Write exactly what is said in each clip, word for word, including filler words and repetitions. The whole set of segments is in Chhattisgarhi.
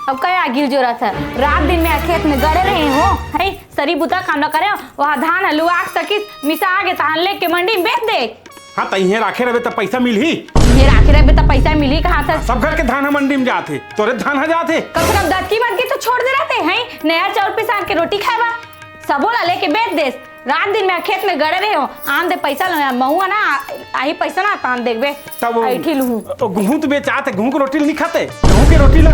अब कया गिल जोरत हे? रात दिन में खेत में गड़े रहे हो, है सरी बुता काम न करे, वहाँ धान ह लुआक सकिस, मिसा आगे तहान लेके मंडी में बेच दे। हाँ, त इहें राखे रहे त पैसा मिलही। ये राखे रहे त पैसा मिलही कहाँ से? सब घर के धान ह मंडी में जाथे, तोरे धान ह जाथे। कम से कम दतकी मटकी तो छोड़ दे रहते हैं, नया चाउर पिसान के रोटी खाए बा, सबो ला लेके बेच देस। रात दिन में खेत में गड़े रहे हो, आन दे पैसा लो, महू ना आ-, आही पैसा ना तान देखबे। तब वो ऐठी लूहूं। ओ, गहूं तो बेचात हे, गहूं के रोटी ल नहीं खाते, गहूं के रोटी ला।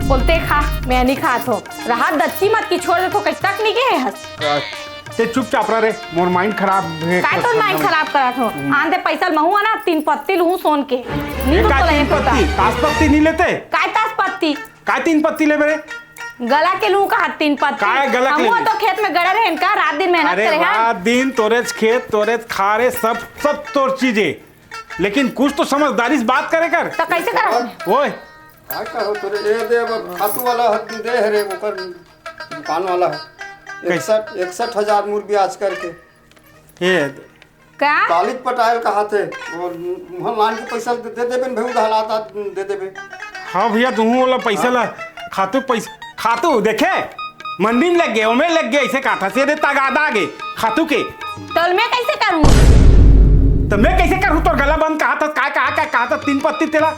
बोलते खा, मैं नहीं खात हो। राहत दतकी मटकी छोड़ दे तो कहीं तक नहीं गए हस। ते चुपचाप रह रे, मोर माइंड खराब हे। काय तोर माइंड खराब करत हो? हम्म। आन दे पैसा ल महू ना तीन पत्ती लूहूं सोन के। नहीं ये तो काय बोला तीन एक होता। पत्ती? तास पत्ती नहीं लेते? काय तास पत्ती? काय तीन पत्ती लेबे रे? गला के लू का तीन पत्ती। काय गला के हमू ले? तो खेत में गड़े रहेन का, रात दिन मेहनत अरे करे हैं। रात दिन तोरेच खेत, तोरेच खारे, सब, सब तोर चीजे। लेकिन कुछ तो समझदारी से बात करे कर। तो कैसे करो? ओए। काय करो तोरे, ये दे अब खातू वाला हद दे हरे, ओकर दुकान वाला है। कैसे? इकसठ, इकसठ हजार मूर ब्याज करके। ये का? कालिक पटायल कहाथे, वो मुहन लान के पैसा दे, दे देबे न भाई, उधार आता दे देबे। हाँ भैया, तुहूँ ओला पैसा ला, खातू पैसा, खातू देखे, मंडी में लग गए, ओमे लग गए, ऐसे काथा से दे तगादा आगे, खातू के। तो मैं कैसे करूँ? तो मैं कैसे करूँ? तोर गला बंद कहा था, का, का, का, कहा था, तीन पत्ती तेला।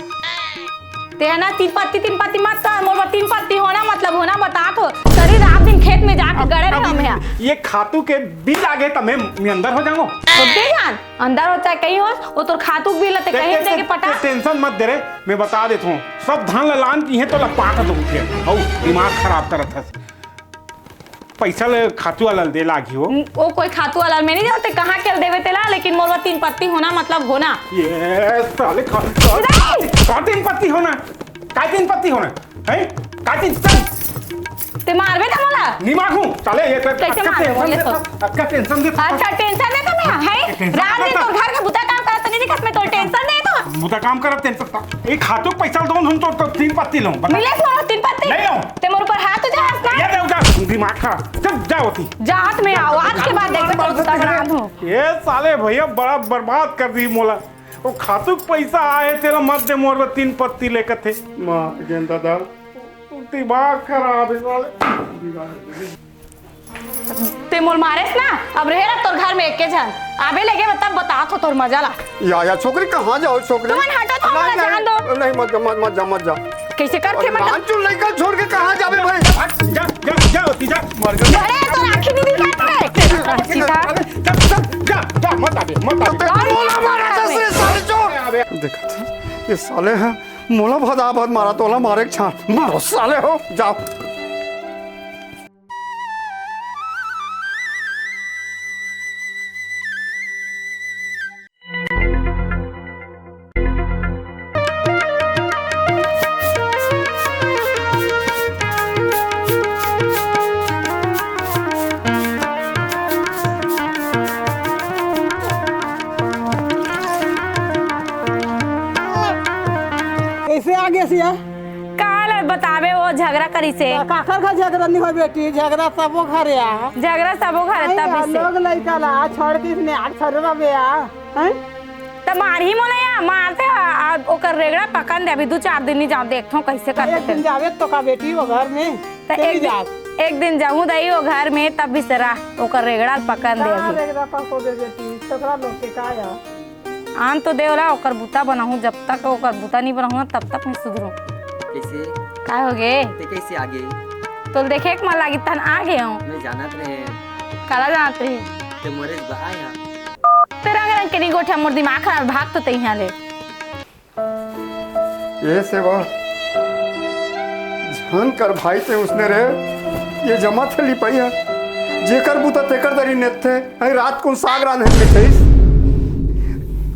ते है ना, तीन पत्ती, तीन पत्ती मत कर, मोर बर तीन पत्ती होना, मतलब होना, बतात हो। सरी रात दिन खेत में जाके अब, गड़े रहे अब हम यहाँ। ये खातू के बिल आगे त मैं, मैं अंदर हो जाऊंगा। तो दे जान, अंदर हो चाहे कहीं हो, वो तोर खातू के बिल ते ते-, कहीं ते-, लेके ते-, पटा। ते-, टेंशन मत दे रे, मैं बता देता हूँ, सब धान ला लान की है तो ला पाट दो फिर। औ, दिमाग खराब करत हस। पैसा ले खातू वाला दे लागी हो। न, वो कोई खातू वाला में नहीं जानते कहाँ के देवे तेला, लेकिन मोर बर तीन पत्ती होना मतलब होना। ये साले खा-, इधर! का तीन पत्ती होना? का तीन पत्ती होना? हैं? का तीन, चल। ते मारबे ना मोला? नहीं मारू। साले ये तो कैसे अतका मारबे? टेंशन बोले देता, तो। अतका टेंशन देता। अच्छा, टेंशन देता मैं, हैं? टेंशन रात दिन देता। तो घर के बुता काम करत नहीं दिखत, मैं तो टेंशन देता। बुता काम करत टेंशन। एक खातू पैसा दो, हम तो, तो तीन पत्ती लूं, बता। मिले मोर तीन पत्ती? नहीं लूं। ते मोर ऊपर हाथ उठा हस ना? ये दे उठा, दिमाग खा। चल, जा होती। जात में आवाज के बाद देख के तो गुस्सा बना दूं। ये साले भैया बड़ा बर्बाद कर दी मोला। वो खातू के पैसा आए, तेला मत दे मोर बर तीन पत्ती लेकर थे। मार गेन दादा, दिमाग खराब है साले। ते मोल मारेस ना, अब रहे ला तोर घर में एके झन। आबे लेगे, तब बतात हो तोर मजा ला। या, या, छोकरी, कहाँ जाओ, छोकरी? तुमन हटो, तो नहीं, हमला नहीं, जान दो। नहीं, मत जा, मत, मत जा, मत जा। कैसे करके अरे, मत जा? नानचुन लइका छोड़ के कहाँ जाबे भाई? हट, जा, जा, जा, होती जा, मर गया। अरे, तो राखी दीदी क्या है? सीधा। अरे, जा, जा, जा, जा, मत आबे, मत आबे। तो ते मोला मारा था, साले चोर। अबे। देखा था, ये साले हैं, मोला भदा भद मारा, तोला मारे के छान। मारो, साले हो, जाओ। कैसे आ गए सिया? काल बतावे वो झगड़ा करी से। का-, काकर घर झगड़ा नहीं हो बेटी, झगड़ा सबो घर या। झगड़ा सबो घर है, नहीं तब या, से। लोग लइका ला छोड़ के इसने आग छोड़ रहा बे या, हैं? त मारही मोला या, मारते आ, आ, ओकर रेगड़ा पकन दे, अभी दू चार दिन नहीं जाओ, देखथो कैसे करते एक दिन फिर। जावे तो का बेटी वो घर में, त चली एक दिन, जात। एक दिन जाऊं दई वो घर में, तब भी सरा ओकर रेगड़ा पकन दे का अभी। रेगड़ा पको दे बेटी, ससुरा लोग के का या? आन तो देवला, ओकर बुता बनाहूं, जब तक ओकर बुता नहीं बनाहूं ना, तब तक नहीं सुधरूं। कैसे? का हो गे? ते कैसे आ गे? तोल देखे के मन लागी तहन आ गे हूं। मैं जानत रहे। काला जानत रहे? ते मोरे बा आया। ते रंग रंग के नहीं गोठिया, मोर दिमाग खराब, भाग तो ते इहां ले। ये सेवा झन कर भाई ते उसने रे, ये जमा थे लिपाई है, जेकर बुता तेकर दरी नेत थे, अरे रात को साग रांधे के थईस।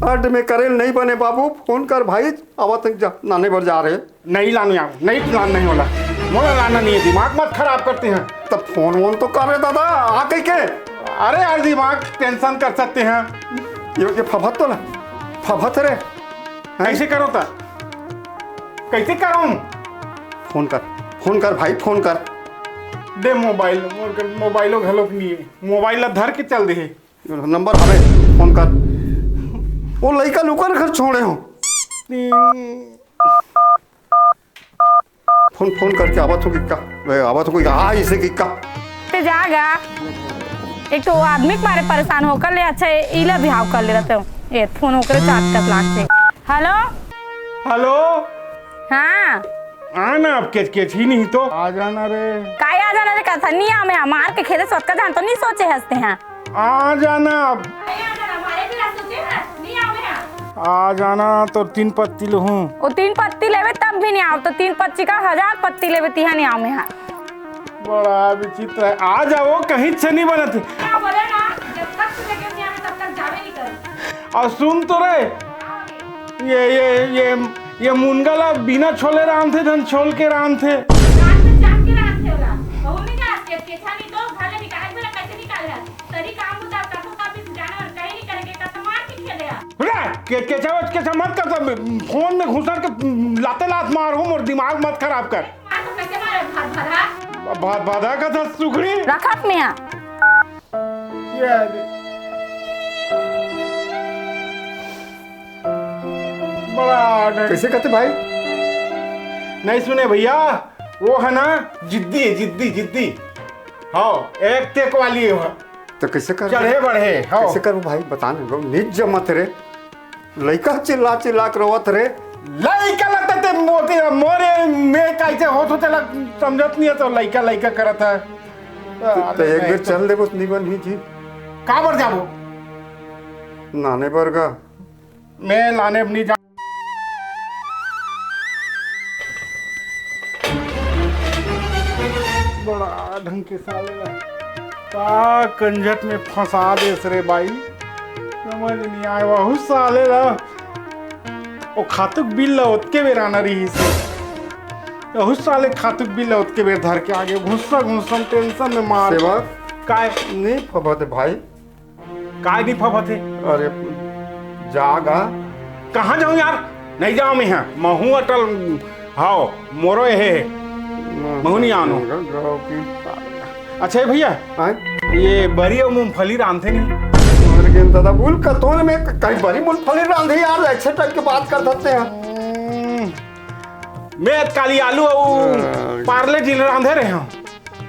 अड में करेल नहीं बने बाबू, फोन कर भाई, आवत जा, नाने बर जा रहे। नहीं लानू यार, नहीं लान नहीं होला, मोला लाना नहीं है, दिमाग मत खराब करते हैं। तब फोन वोन तो कर रहे दादा, आ कहीं के? अरे यार, दिमाग टेंशन कर सकते हैं। ये, ये फफत तो ना, फफत रे। हैं? कैसे करो ता? कैसे करूं? फोन कर, फोन कर भाई, फोन कर। दे मोबाइल, मोर कर मोबाइलो घलोक नहीं है। मोबाइल ला धर के चल दे। नंबर हवे, फोन कर। वो लइका लुका घर छोड़े हो। फोन फोन करके आवत हो कि का? ए, आवत हो कोई आ इसे कि का? ते जागा। एक तो वो आदमी के मारे परेशान होकर ले, अच्छा, इला बिहाव कर ले रहते हो। ये फोन ओकरे साथ का लागते। हेलो। हेलो। हाँ। आना, अब केच केच ही नहीं तो। आ जाना रे। काय आ जाना रे? कथा नहीं आ, मैं मार के खेले सोच का जान तो नहीं सोचे हंसते हैं। आ जाना अब। आ जाना, तो तीन पत्ती लूँ। वो तीन पत्ती लेवे तब भी नहीं आओ, तो तीन पत्ती का हजार पत्ती लेवे तिहा नहीं आओ मैं। बड़ा विचित्र है। आ जाओ, कहीं से नहीं बनत। क्या बोले ना, जब तक तुझे क्यों नहीं आवे, तब तक जावे नहीं कर। और सुन तो रे, ये ये ये ये मुनगा ला बिना छोले रांधे धन छोल के रांधे। रांधे जान के रांधे होला। बहू नहीं जात के, केछा नहीं तो घर ले निकाल, बोला कैसे निकाल रहा? तरी काम होता, तब तो काफी जानवर कहीं नहीं करेंगे, तब तो मार के खेले। रे, के केछा केछा मत कर, तब फोन में घुसर के लाते लात मार हूँ, मोर दिमाग मत खराब कर। मार तो कैसे मारे, भात भरा। भात भरा का था सुखड़ी। रखत में आ। ये आ गई। बड़ा डर। कैसे कहते भाई? नहीं सुने भैया, वो है ना, जिद्दी है, जिद्दी, जिद्दी। हाँ, एक टेक वाली है। तो कैसे कर चढ़े बढ़े, हाँ। कैसे करबो भाई, बता ना, लोग निज जमत रे। लइका चिल्ला चिल्ला के रोवत रे। लइका लगता ते मोती, मोरे में कैसे होत होते लग, समझत नहीं है तो लइका लइका करत है। तो एक बेर चल देबो, निबन ही जी। का बर जाबो? नाने बर गा। मैं लाने अब नहीं जा। बड़ा ढंग के साले ला। का कंझट में फंसा देस रे बाई, समझ नहीं आए वहू साले ला। ओ खातुक बिल ला ओतके बेर आना रही से, वहू साले खातुक बिल ला ओतके बेर धर के आगे घुस्सा घुस्सा टेंशन में मार। सेवक, काय? नहीं फबत भाई। काय नहीं फबत है? अरे, जागा। कहाँ जाऊँ यार? नहीं जाऊँ मैं यहाँ। महू अटल, हाओ, मोरो ये है। महू नहीं आनो। अच्छा, ये भैया, आय? ये बरी और मूंगफली रांधे नहीं? मर गए दादा, बोल कतोल में क-, कहीं बरी मूंगफली रांधे यार, अच्छे टाइप के बात कर सकते हैं। हम्म, मैं काली आलू और हाँ। पार्ले जी रांधे रहे हूँ।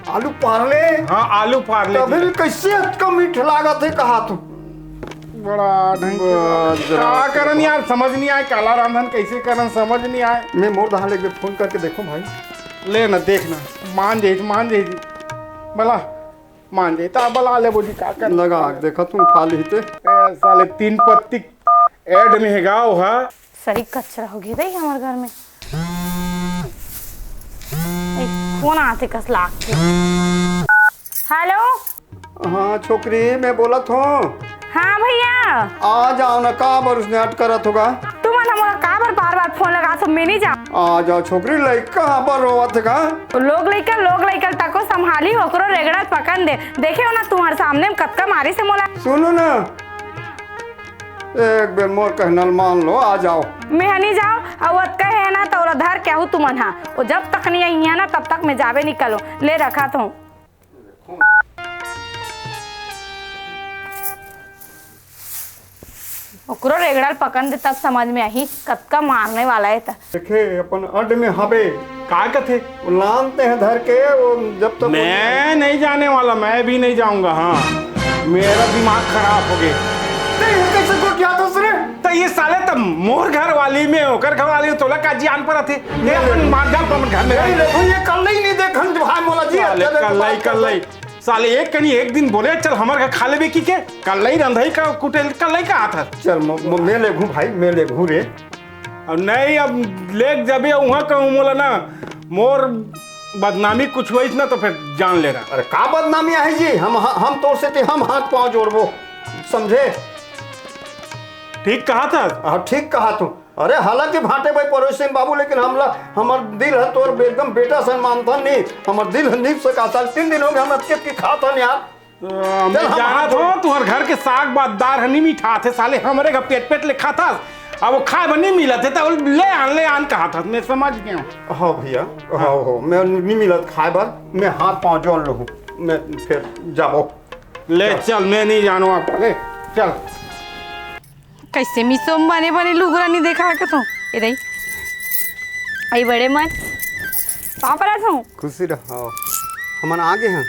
आलू पार्ले? हाँ, आलू पार्ले तभी जी। भी कैसे अतका मीठ लागत है, कहा तू? बड़ा ढंग के बड़ा बात। का करन यार, समझ नहीं आए, काला रांधन कैसे करन, समझ नहीं आए। मैं मोर दहा ले एक बेर फोन करके देखो भाई। ले ना, देख ना, मान जाई, मान जाई जी। भला मान जाई, ता भला ले बोली का कर। लगा के देखा तू, उठा ली ते। ए, साले तीन पत्ती ऐड में है गाँव हा। सही कचरा हो गया भाई हमारे घर में। ए, कौन आते कस लाग के? हेलो। हाँ छोकरी, मैं बोलत हूँ। हाँ भैया। आ जाओ ना, का बर उसने अटकरत होगा? तुमन हमला का बर बार बार फोन लगा, तो मैं नहीं जा। आ जाओ छोकरी, लइका हाँ पर रोवत है का? लोग लइका, लोग लइका तको संभाली, ओकरो रेगड़ा पकन दे। देखे हो ना तुम्हारे सामने में कतका मारी से मोला। सुनो ना, एक बेर मोर कहना ल मान लो, आ जाओ। मैं नहीं जाओ, अउ अतका है ना, तौला धर के आहू तुमन हा। वो जब तक नहीं आई है ना, तब तक मैं जाबे नहीं करूँ। ले रखा तो। ओकरो रेगड़ा ल पकन दे, तब समझ में आही, कतका मारने वाला है त। देखे, अपन अड्ड में हबे। का कथे? वो लानते हैं धर के, वो जब तक मैं नहीं जाने वाला, मैं भी नहीं जाऊंगा। हाँ, मेरा दिमाग खराब हो गया। ते ये कैसे गोठियाथस रे? तो ये साले तो मोर घर वाली में, ओकर घर वाली में, तोला का जियान पर आथे? ये अपन मार डाल, अपन घर में नहीं रह। ले, ये कल्लई नहीं देखन भाई मोला जी, साले, कल्लई, कल्लई। साले एक कनी एक दिन बोले, "चल हमर घर खा लेबे," की के कल्लई रंधई का कुटेल, कल्लई का हाथ है। चल, म-, म-, मैं लेगहूँ भाई, मैं लेगहूँ रे। अब नहीं, अब लेग जाबे उहाँ कहूँ मोला ना, मोर बदनामी कुछ होइस ना तो फिर जान लेना। अरे का बदनामी आहे जी, हम, हम तोर सेती हम हाथ पाँव जोड़बो, समझे? ठीक कहा था। हाँ, ठीक कहा तू। अरे हालांकि भांटे भाई पड़ोसी बाबू, लेकिन हमला, हमर दिल है तोर एकदम बेटा सन मानथन नहीं, हमर दिल है नीक से का साल तीन दिन हो गए हम अटके के खाथन यार। अ, मैं चल, हम जानत हाथ हो, तुहर घर के साग बातदार ह, नी मिठाथे, साले हमरे घर पेट पेट ले खाथस। अब वो खाए बर नी मिलत हे, त ले आन, ले आन कहत हस, मैं समझ गया हूँ। हाँ भैया, हाँ, हाँ। हो, मैं नी मिलत खाए बर, मैं हाथ पाँव जोड़ लूँ, मैं फिर जाबो। ले चल। चल, मैं नहीं जानू अब, ले चल। कैसे मिसो बने बने लुगरा नहीं देखा के तो, ए दई, आई बड़े मन। का परत हूँ? खुशी रह। हमन आगे हन।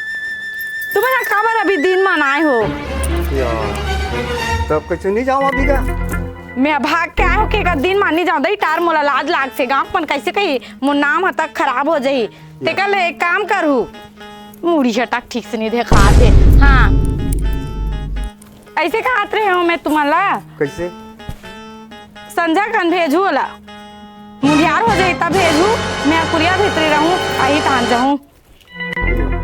तुमन ह काबर अभी दिन मान आए हो? यार, तब कैसे नहीं जाओ अभी का? मैं भाग के आए हो के का दिन मान नहीं जाओ दई टार मोला लाज लाग से गाँव मन कैसे कही मोर नाम ह तक खराब हो जाही। तेकर ले एक काम करहू, मुड़ी झटक ठीक से नहीं देखात हे। हाँ, ऐसे कहत रहे हो मैं तुमन ला। कैसे? संझा कन भेजू ओला, मुंधियार हो जाही तब भेजू। मैं कुरिया भीतरी रहूं, आही तान जाहूं।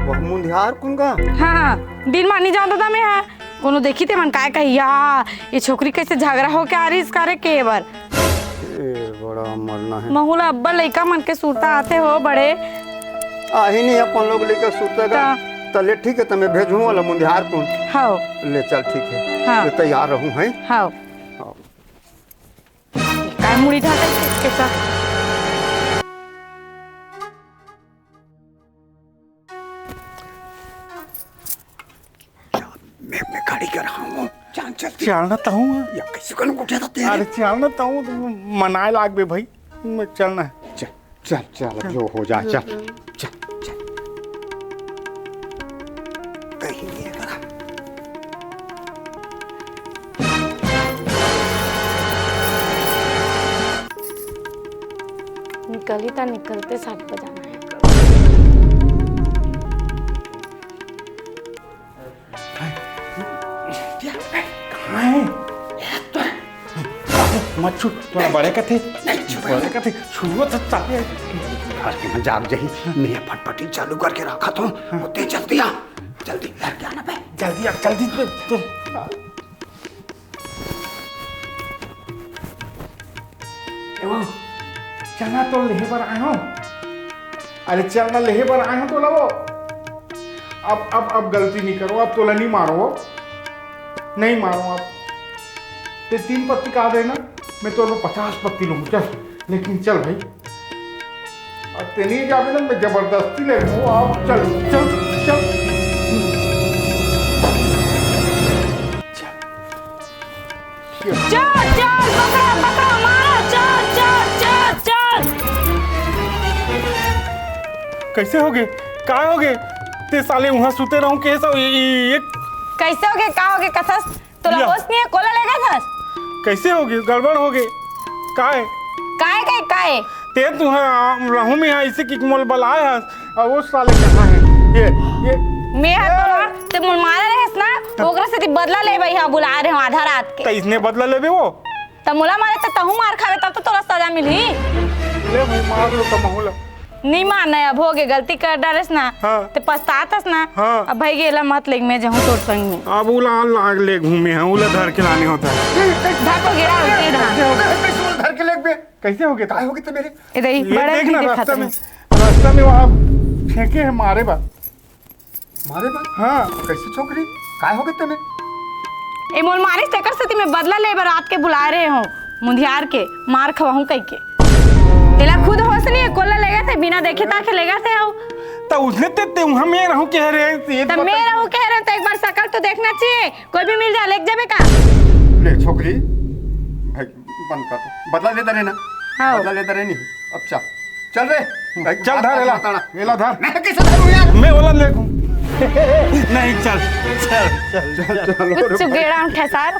वह मुंधियार कुन का? हाँ, हाँ, दिन मानी जाओ दादा मैं हा। कोनो देखी ते मन काय कही, "या, ये छोकरी कैसे झगड़ा होके आ रही इस करे के बर?" ए, बड़ा मरना है। महू ला अब्बा लइका मन के सुरता आथे हो बड़े। आही नहीं अपन लोग लइका सुरता का। ता। तले ठीक है, त मैं भेजहूं वाला मुंधियार कुन। हाओ। ले चल, ठीक है। हाँ। मैं तैयार रहूं, हैं? हाओ। हाओ। काय मुड़ी ढाका के साथ। मैं अपने गाड़ी कर रहा हूँ। जान चलती। चलना तो हूँ। या कैसे करूँ उठे तो तेरे। अरे चलना तो हूँ, तो मनाए लाग बे भाई। मैं चलना है। चल, चल, चल, अब जो हो जाए, चल, चल, चल। चल। कहीं नहीं है करा। निकली ता निकलते साठ बजाना है। कहाँ है? मत छू, तोला बड़े कथे। नहीं छू, बड़े कथे, छुओ तो चाहे। घर के में जाग जाही, मैं फटफटी चालू करके रखा था। हाँ। ओते जल्दी आ, जल्दी घर के आना बे। जल्दी आ, जल्दी तो, तो। ए वो, चना तो लेहे बर आए हो। अरे चना लेहे बर आए हो तोला वो। अब, अब, अब गलती नहीं करो, अब तोला नहीं मारो वो। नहीं मारो अब। ते तीन पत्ती का देना, मैं तोर पचास पत्ती लूँ, चल। लेकिन चल भाई, अब ते नहीं जाबे ना, मैं जबरदस्ती ले लूँ। अब चल, चल, चल। चल। चोर, चोर, पकड़ो, पकड़ो, मारो, चोर, चोर, चोर, चोर। कैसे हो गए? काय हो गए? ते साले वहाँ सुते रहूं, कैसे हो? ये, ये, ये कैसे हो गए? का हो गए? कथस तोला या। होश नहीं है, कोला लेगा थस? कैसे हो गए? गड़बड़ हो गए। काय? काय, काय, काय? ते तुहा रहूं में यहाँ इसे कि मोल बलाए हस, और वो साले कहाँ है? ये, ये। मैं हा तोला, ते मोल मारा रहेस ना, ओकरा से ती बदला लेबे हा बुला रहे हो आधा रात के। त इसने बदला लेबे वो? त मोला मारे त तहूँ मार खावे, तब तो तोला सजा मिलही। ले भाई, मार लो त महू ला। नहीं मारना है, अब हो गए, गलती कर डालेस ना। हाँ। ते पछतातस ना। हाँ। अब भाई गेला मत लेग, मैं जाहूँ तोर संग में। अब उला लाग ले घूमे हैं, उला धर के लाने होता है। धर तो गेड़ा उल्टे ढाल। कैसे धर के लेग बे? कैसे हो गए? काय हो गए ते मेरे? ए दई, ये बड़ा देख ना, नहीं रास्ता देखा में, था। रास्ता में वहाँ फेंके हैं मारे बा। मारे बा? हाँ। कैसे छोकरी? काय हो गए तने? ए मोल मारिस तेकर सेती मैं बदला ले बर रात के बुलाए रहे हो, मुंधियार के मार खवाहूं कह के। तेला खुद होश नहीं है, कोला लेगा थे, बिना देखे ताके लेगा थे हो। त उसने ते, ते वहाँ मैं रहूं कह रहे हैं, ये त तो मैं बता। रहूं कह रहे हैं, तो एक बार शकल तो देखना चाहिए, कोई भी मिल जाए, लेके जाबे का? ले छोकरी, भाई बंद कर, बदला लेता रहना। हाँ। बदला लेता रहनी। अब चल, चल रे। चल धर, एला। बताना। एला धर। मैं कैसे धरूं यार? मैं ओला लेगूं। नहीं, चल, चल, चल, चल। चलो कुछ रे भाई। चुगेड़ा उठा सार।